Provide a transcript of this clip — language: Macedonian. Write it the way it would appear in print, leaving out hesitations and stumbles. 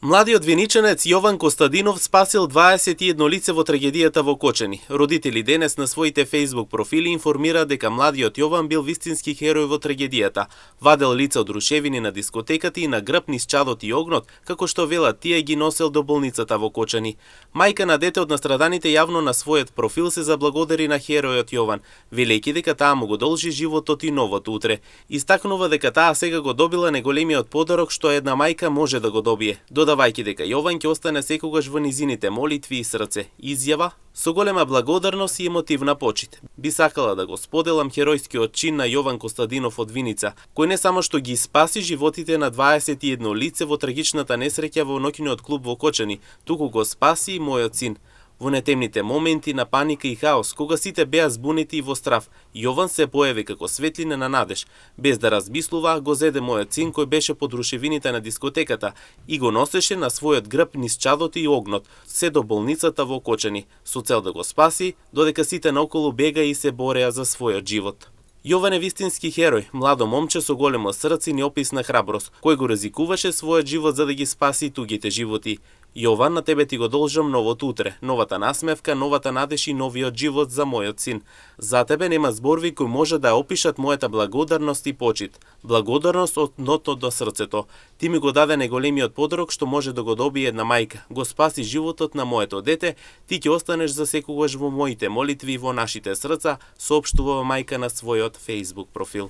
Младиот виничанец Јован Костадинов спасил 21 лице во трагедијата во Кочани. Родители денес на своите Facebook профили информираат дека младиот Јован бил вистински херој во трагедијата. Вадел лица од рушевини на дискотеката и на грб низ чадот и огнот, како што велат тие ги носел до болницата во Кочани. Мајка на дете од настраданите јавно на својот профил се заблагодари на херојот Јован, велејќи дека таа му го должи животот и новото утре. Истакнува дека таа сега го добила најголемиот подарок што една мајка може да го добие, додавајќи дека Јован ќе остане секогаш во низините молитви и срце. Изјава: со голема благодарност и емотивна почит. Би сакала да го споделам херојскиот чин на Јован Костадинов од Виница, кој не само што ги спаси животите на 21 лице во трагичната несреќа во ноќниот клуб во Кочани, туку го спаси и мојот син. Во нетемните моменти на паника и хаос, кога сите беа збунети и во страв, Јован се појави како светлина на надеж. Без да размислува, го зеде мојот син кој беше под рушевините на дискотеката и го носеше на својот грб низ чадот и огнот, се до болницата во Кочани, со цел да го спаси, додека сите наоколу бега и се бореа за својот живот. Јован е вистински херој, младо момче со големо срце и неописна храброст, кој го ризикуваше својот живот за да ги спаси тугите животи. Јован, на тебе ти го должам новото утре, новата насмевка, новата надеж и новиот живот за мојот син. За тебе нема зборови кои може да опишат мојата благодарност и почит. Благодарност од дното до срцето. Ти ми го даде најголемиот подарок што може да го добие една мајка. Го спаси животот на моето дете, ти ќе останеш за секогаш во моите молитви и во нашите срца, соопштува мајка на својот Facebook профил.